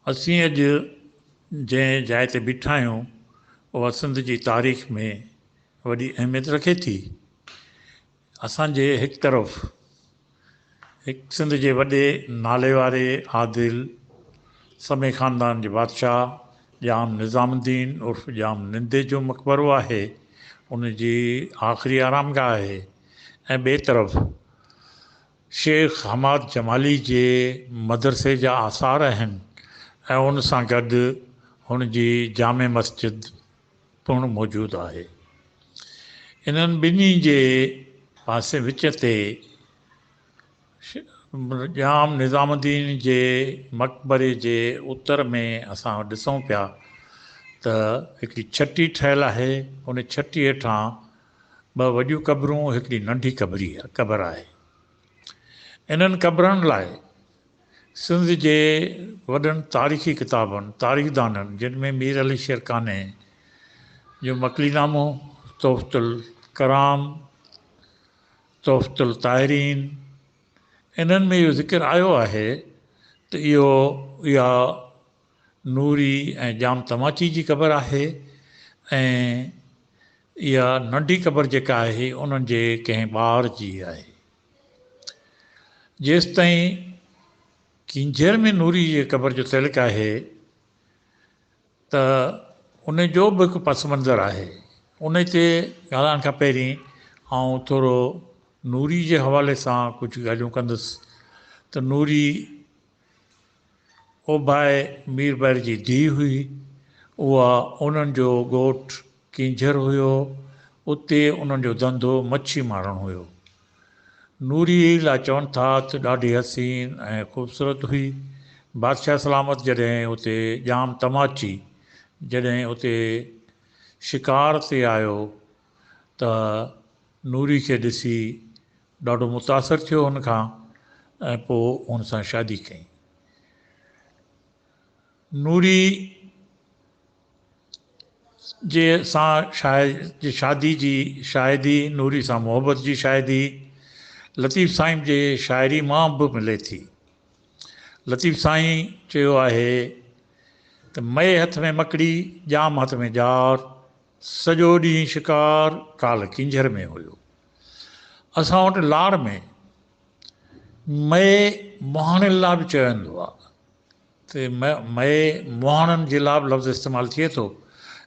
اسين اڄ جنهن جاء تي بيٺا آهيون اها سنڌ جي تاريخ ۾ وڏي اهميت رکي ٿي. اسان جي هڪ طرف هڪ سنڌ جي وڏي نالي واري عادل سمي خاندان جي بادشاهه ڄام نظام الدين عرف ڄام نندي جو مقبرو آهي، ان جي آخري آرامگاهه آهي ۽ ٻئي طرف شيخ حماد جمالي جي مدرسي جا آثار آهن ۽ ان سان گڏ هن جي جامع مسجد پڻ موجود آهي. انهن ٻنهي جي پاسي وچ تي ڄام نظام الدين جي مقبري جي اتر ۾ اسان ڏسون پيا ته هڪڙي ڇٽي ٺهيل آهي، ان ڇٽي هيٺان ٻه وڏيون قبرون هڪڙي ننڍي قبري قبر آهي. انهن قبرن لاء سنڌ جي وڏن تاريخي ڪتابن، تاريخدانن جن ۾ مير علي شير قانع جو مڪلي نامو، تحفة الڪرام، تحفة الطاهرين انهن ۾ اهو ذڪر آيو آهي ته اهو اها نوري ۽ ڄام تماچي جي قبر آهي ۽ اها ننڍي قبر جيڪا آهي انهن جي ڪنهن ٻار جي آهي. جيستائين ڪينجهر ۾ نوري جي قبر جو تعلق آهي ته ان جو به هڪ پس منظر آهي. ان تي ڳالهائڻ کان پهرين آئون ٿورو نوري جي حوالي سان ڪجهه ڳالهيون ڪندس ته نوري اوڀائي ميربحر جي ڌيء هئي. اها انهن جو ڳوٺ ڪينجهر هيو. اتي انهن جو ڌنڌو مڇي مارڻ هيو. نوري لاء چون ٿا ته ڏاڍي حسين ۽ خوبصورت هئي. بادشاهه سلامت جڏهن اتي ڄام تماچي جڏهن اتي شڪار تي آيو ته نوري کي ڏسي ڏاڍو متاثر ٿيو هن کان ۽ پوء هن سان شادي ڪئي. نوري جي سان جي شادي جي شاهدي نوري سان محبت جي شاهدي لطيف سائين جي شاعري مان به ملي ٿي. لطيف سائين چيو آهي ته مئي هٿ ۾ مڪڙي، ڄام هٿ ۾ ڄار، سڄو ڏينهن شڪار ڪالهه ڪينجهر ۾ هيو. اسان وٽ لاڙ ۾ مئي مهاڻين لاء به چيو ويندو آهي ته مئي مهاڻن جي لاء به لفظ استعمال ٿئي ٿو.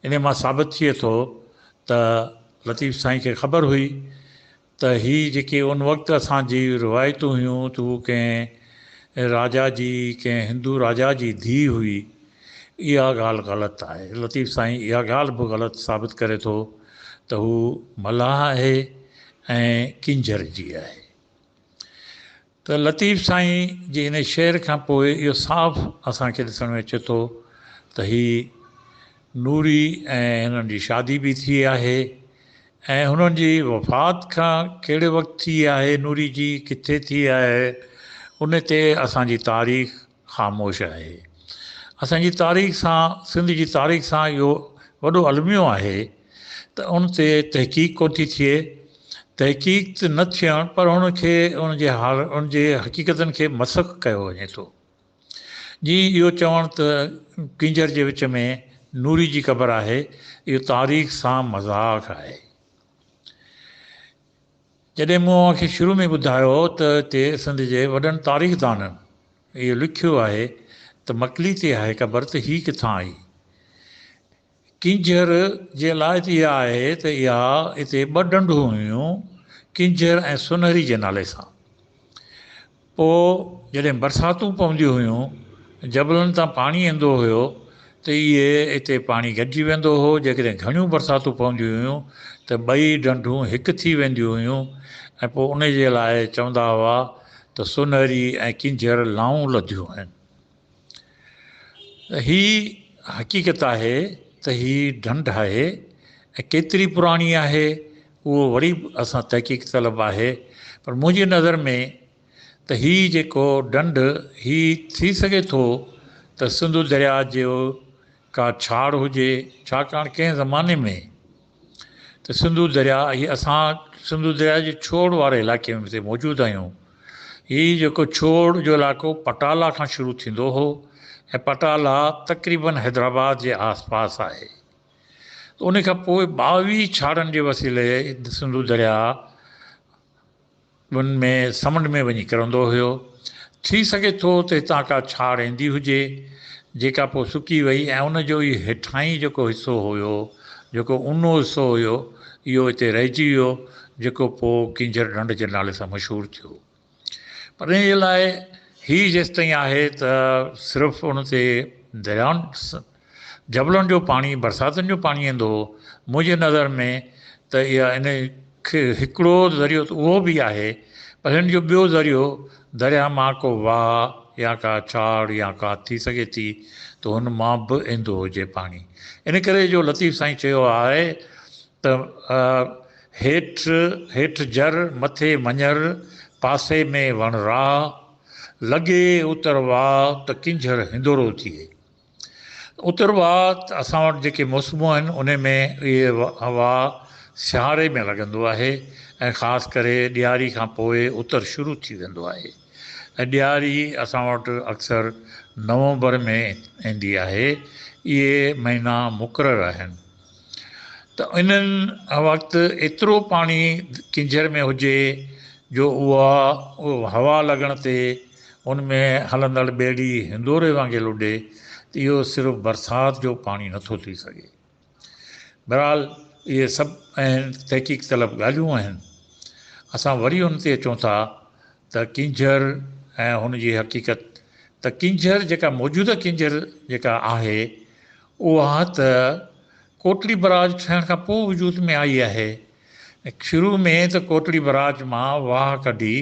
انهيء مان ثابت ٿئي ٿو ته لطيف سائين کي خبر هئي ته هي جيڪي ان وقت اسان جي روايتون هيون ته هو ڪنهن راجا جي ڪنهن هندو راجا جي ڌيء هئي اها ڳالهه غلط آهي. لطيف سائين اها ڳالهه به غلط ثابت ڪري ٿو ته هو ملاح آهي ۽ ڪينجهر جي آهي. ته لطيف سائين جي ان شعر کان پوء اهو صاف اسان کي ڏسڻ ۾ اچي ٿو ته هي نوري ۽ هنن جي شادي به ٿي آهي ۽ هنن جي وفات کان ڪهڙي وقت ٿي آهي نوري جي ڪٿي ٿي آهي ان تي اسان جي تاريخ خاموش آهي. اسان جي تاريخ سان سنڌ جي تاريخ سان اهو وڏو الميو آهي ته ان تي تحقيق ڪونه ٿي ٿئي. تحقيق ته نه ٿيڻ پر ان کي ان جي حال ان جي حقيقتن کي مسخ ڪيو وڃي ٿو. جيئن اهو چوڻ ته ڪينجهر جي وچ ۾ نوري جي قبر آهي اهو تاريخ سان مذاق آهي. جڏهن مون اوهان کي شروع ۾ ٻڌايو ته هتي سنڌ جي وڏن تاريخدانن اهو لکيو آهي ته مڪلي تي آهي قبر ته هي ڪٿان آئي؟ ڪينجهر جي لاء ته اها آهي ته اها اتي ٻه ڍنڍون هيون ڪينجهر ۽ سونهري جي نالي سان. پوء جڏهن برساتون پونديون هيون، جبلن تان پاڻي ايندو هيو ته اهي اتي پاڻي گڏجي ويندو هو، جيڪڏهن گهڻيون برساتون پونديون هيون ته ٻئي ڍنڍون هڪ ٿي وينديون هيون ۽ پوء ان جي لاء چوندا هئا ته سونهري ۽ ڪينجهر لائون لڌيون آهن. ته هي حقيقت آهي ته هي ڍنڍ آهي ۽ ڪيتري پراڻي آهي اهو وري به اسان تحقيق طلب آهي پر منهنجي نظر ۾ ته هي جيڪو ڍنڍ هي ٿي سگهي ٿو ته سنڌو درياء جو ڪا ڇاڙ هجي ڇاڪاڻ ڪنهن زماني ۾ ته سنڌو درياء هي اسان سنڌو درياء جي ڇوڙ واري علائقي ۾ موجود آهيون. هي جيڪو ڇوڙ جو علائقو پٽالا کان شروع ٿيندو هو ۽ پٽالا تقريبن حيدرآباد جي آس پاس آهي. ته ان کان پوء 22 ڇاڙن جي وسيلي سنڌو درياء ان ۾ سمنڊ ۾ وڃي ڪرندو هيو. ٿي سگهي ٿو ته هتان ڪا ڇاڙ ايندي هجي، جيڪا پوء سڪي وئي ۽ ان جو ئي هيٺائين جيڪو حصو هيو، جيڪو اونهو حصو هيو، اهو هتي رهجي ويو، جيڪو پوء ڪينجهر ڍنڍ جي نالي سان مشهور ٿيو. پر ان جي لاء هي جيستائين آهي ته صرف ان تي دريائن جبلن جو پاڻي برساتن جو پاڻي ايندو هو منهنجي نظر ۾ ته اها ان کي هڪڙو ذريعو ته اهو به آهي پر هن جو ٻيو ذريعو درياء مان ڪو واهه يا ڪا ڇاڙ يا ڪا ٿي سگهي ٿي ته هن مان به ايندو هجي پاڻي ان ڪري جو لطيف سائين چيو آهي ته هيٺ هيٺ جر، مٿي مڃر، پاسي ۾ وڻ راهه، لڳي اتر واء ته ڪينجهر هندورو ٿئي. اتر واء ته اسان وٽ جيڪي موسمون آهن انهي ۾ اهي واء سياري ۾ لڳندو آهي ۽ خاص ڪري ڏياري کان پوء اتر شروع ٿي ويندو آهي ۽ ڏياري اسان وٽ اڪثر نومبر ۾ ايندي آهي. اهي مهينا مقرر آهن. ته انهن وقت ايترو پاڻي ڪينجهر ۾ هجي جو اها هوا لڳڻ تي ان ۾ هلندڙ ٻيڙي هندوري وانگي لڏي ته اهو صرف برسات جو پاڻي نٿو ٿي سگهي. بهرحال اهي سڀ اهم تحقيق طلب ڳالهيون آهن. اسان وري ان تي اچون ٿا ته ڪينجهر ۽ هن جي حقيقت ته ڪينجهر جيڪا موجوده ڪينجهر جيڪا آهي اها ته ڪوٽڙي بئراج ٺهڻ کان پوء وجود ۾ آئي آهي. شروع ۾ ته ڪوٽڙي بئراج مان واهه ڪڍي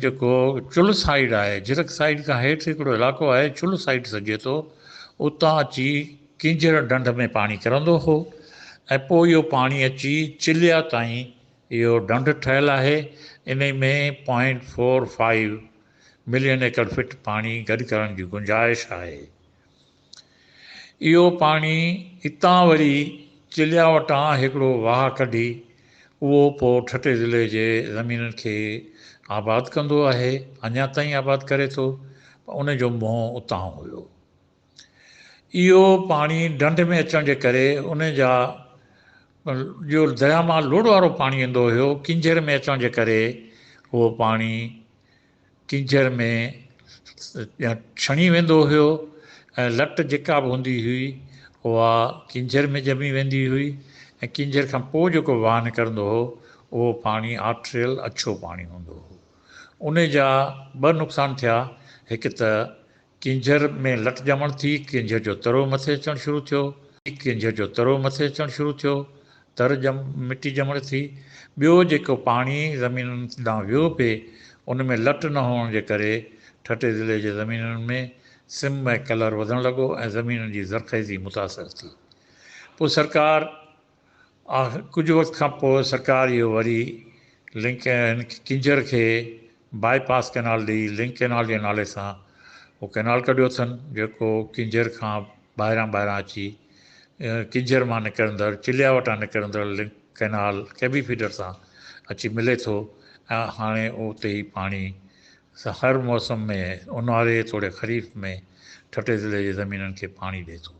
جيڪو چلهه سائيڊ آهي، جهرڪ سائيڊ کان هيٺ هڪڙو علائقو آهي، چلهه سائيڊ سڏجي ٿو، اتان اچي ڪينجهر ڍنڍ ۾ پاڻي ڪرندو هو ۽ پوء اهو پاڻي اچي چليا تائين اهو ڍنڍ ٺهيل آهي، انهي ۾ point four five million acre feet پاڻي گڏ ڪرڻ جي گنجائش آهي. اهو پاڻي اتان وري چليا وٽان هڪڙو واهه ڪڍي اهو پوء ٺٽي ضلعي جي زمينن کي آباد ڪندو آهي، اڃا تائين آباد ڪري ٿو پر ان جو منهن اتان هيو. اهو پاڻي ڍنڍ ۾ اچڻ جي ڪري ان جا جو درياء مان لوڙهه وارو پاڻي ايندو هيو، ڪينجهر ۾ اچڻ جي ڪري اهو پاڻي ڪينجهر ۾ ڇڻي ويندو هيو ۽ لٽ جيڪا به هوندي هئي اها ڪينجهر ۾ ڄمي ويندي هئي ۽ ڪينجهر کان پوء جيڪو واهه نڪرندو هو اهو پاڻي آٺريل اڇو پاڻي هوندو هو. ان جا ٻه نقصان ٿيا هڪ ته ڪينجهر ۾ لٽ ڄمڻ ٿي، ڪينجهر جو ترو مٿي اچڻ شروع ٿيو. ڪينجهر جو ترو مٿي اچڻ شروع ٿيو، تر ڄم مٽي ڄمڻ ٿي. ٻيو جيڪو پاڻي زمينن ڏانهن ويو پئي، ان ۾ لٽ نه هئڻ جي ڪري ٺٽي ضلعي جي زمينن ۾ سم ۽ ڪلر وڌڻ لڳو ۽ زمينن جي زرخيزي متاثر ٿي. پوء سرڪار ڪجهه وقت کان پوء سرڪار اهو وري لنڪ هن ڪينجهر کي باء پاس ڪئنال ڏئي لنڪ ڪئنال جي نالي سان اهو ڪئنال ڪڍيو اٿن جيڪو ڪينجهر کان ٻاهران ٻاهران اچي ڪينجهر مان نڪرندڙ چليا وٽان نڪرندڙ لنڪ ڪئنال ڪيبي فيڊر سان اچي ملي ٿو ۽ هاڻي اتي ئي پاڻي هر موسم ۾ اونهاري توڙي خريف ۾ ٺٽي ضلعي جي زمينن کي پاڻي ڏئي ٿو.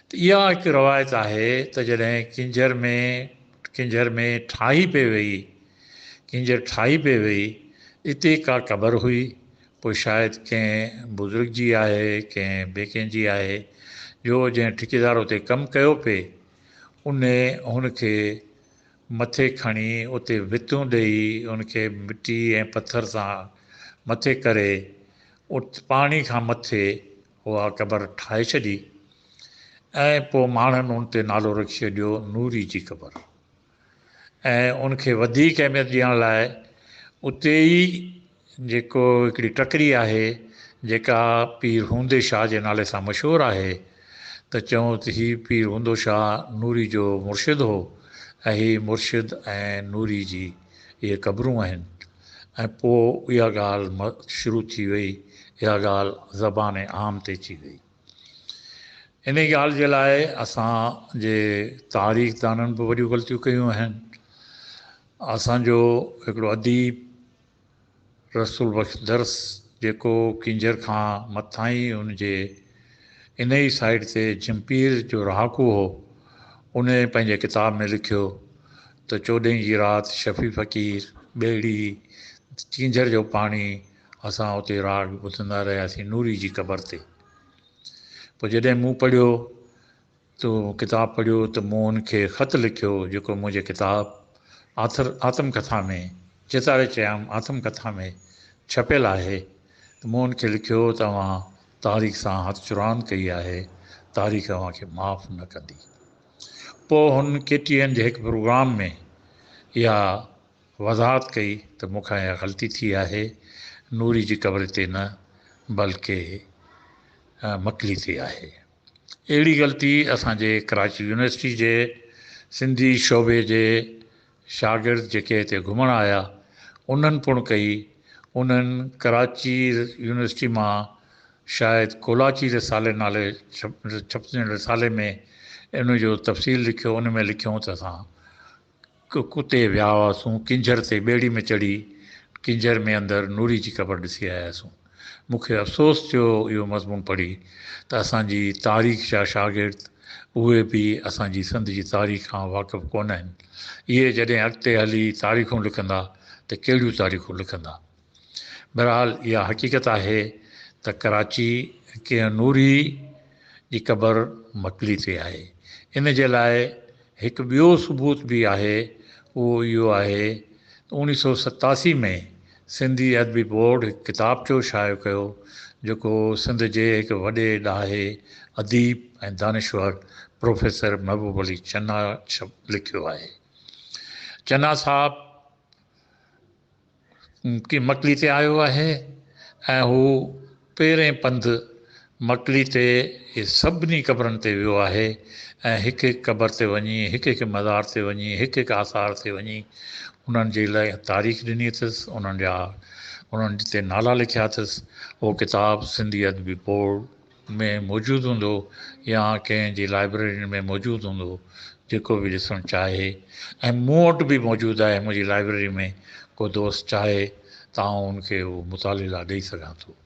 ته اها هڪ روايت آهي ته جڏهن ڪينجهر ۾ ڪينجهر ۾ ٺاهي پئي وئي، ڪينجهر ٺاهي پئي وئي، اتي ڪا قبر هئي، پوء شايد ڪنهن بزرگ جي آهي، ڪنهن ٻئي ڪنهن جي آهي، جو جنهن ٺيڪيدار اتي ڪم ڪيو پئي، انهي هن کي مٿي کڻي اتي ڀتون ڏيئي ان کي مٽي ۽ پٿر سان مٿي ڪري ات پاڻي کان مٿي اها قبر ٺاهي ڇڏي ۽ پوء ماڻهن ان تي نالو رکي ڇڏيو نوري جي قبر ۽ ان کي وڌيڪ اهميت ڏيڻ لاء اتي ئي جيڪو هڪڙي ٽڪري آهي جيڪا پير هوندي شاهه جي نالي سان مشهور آهي ته چئون ته هي پير هوندو شاهه نوري جو مرشد هو ۽ هي مرشد ۽ نوري جي اهي قبرون آهن ۽ پوء اها ڳالهه شروع ٿي وئي، اها ڳالهه زبان عام تي اچي وئي. انهيء ڳالهه جي لاء اسان جي تاريخدانن به وڏيون غلطيون ڪيون آهن. اسان جو هڪڙو اديب رسول بخش درس جيڪو ڪينجهر کان مٿان ئي ان جي ان ئي سائيڊ تي جهمپير جو رهاڪو هو، ان پنهنجي ڪتاب ۾ لکيو ته چوڏهين جي رات شفيع فقير، ٻيڙي، ڪينجهر جو پاڻي، اسان اتي راڳ ٻڌندا رهياسين نوري جي قبر تي. پوء جڏهن مون پڙهيو ته ڪتاب پڙهيو ته مون ان کي خط لکيو جيڪو منهنجي ڪتاب آٿر آتم ڪٿا ۾ چيتاري چيام آتم ڪٿا ۾ ڇپيل آهي ته مون ان کي لکيو ته اوهان تاريخ سان هٿ چراند ڪئي آهي، تاريخ اوهان کي معاف نه ڪندي. پوء هن ڪي ٽي اين جي هڪ پروگرام ۾ اها وضاحت ڪئي ته مون کان اها غلطي ٿي آهي، نوري جي قبر تي نه بلڪه مڪلي تي آهي. اهڙي غلطي اسان جي ڪراچي يونيورسٽي جي سنڌي شعبي جي شاگرد جيڪي هتي گهمڻ آيا انهن پڻ ڪئي. انهن ڪراچي يونيورسٽي مان شايد ڪولاچي رسالي نالي ڇپجندڙ رسالي ۾ ان جو تفصيل لکيو، ان ۾ لکيائون ته اسان اتي ويا هئاسون، ڪينجهر تي ٻيڙي ۾ چڙهي ڪينجهر ۾ اندر نوري جي قبر ڏسي آياسون. مون کي افسوس ٿيو اهو مضمون پڙهي ته اسان جي تاريخ جا شاگرد اهي به اسان جي سنڌ جي تاريخ کان واقف ڪونه آهن. اهي جڏهن اڳتي هلي تاريخون لکندا ته ڪهڙيون تاريخون لکندا؟ بهرحال اها حقيقت آهي ته ڪراچي ڪنهن نوري جي قبر مڪلي تي آهي. ان جي لاء هڪ ٻيو ثبوت به آهي اهو اهو آهي ته اوڻيهه سو 87 ۾ سنڌي ادبي بورڊ هڪ ڪتابچو شايع ڪيو جيڪو سنڌ جي هڪ وڏي ڏاهي اديب ۽ دانشور پروفيسر محبوب علي چنا لکيو آهي. چنا صاحب مڪلي تي آيو آهي ۽ هو پيرين پنڌ مڪلي تي سڀني قبرن تي ويو آهي ۽ هڪ هڪ قبر تي وڃي، هڪ هڪ مزار تي وڃي، هڪ هڪ آثار تي وڃي انهن جي لاء تاريخ ڏني اٿس، انهن جا انهن تي نالا لکيا اٿس. اهو ڪتاب سنڌي ادبي بورڊ ۾ موجود هوندو يا ڪنهن جي لائبريرين ۾ موجود هوندو جيڪو به ڏسڻ چاهي ۽ مون وٽ به موجود آهي منهنجي لائبريري ۾ ڪو دوست چاهي ته آئون ان کي اهو مطالعي لاء ڏئي سگهان ٿو.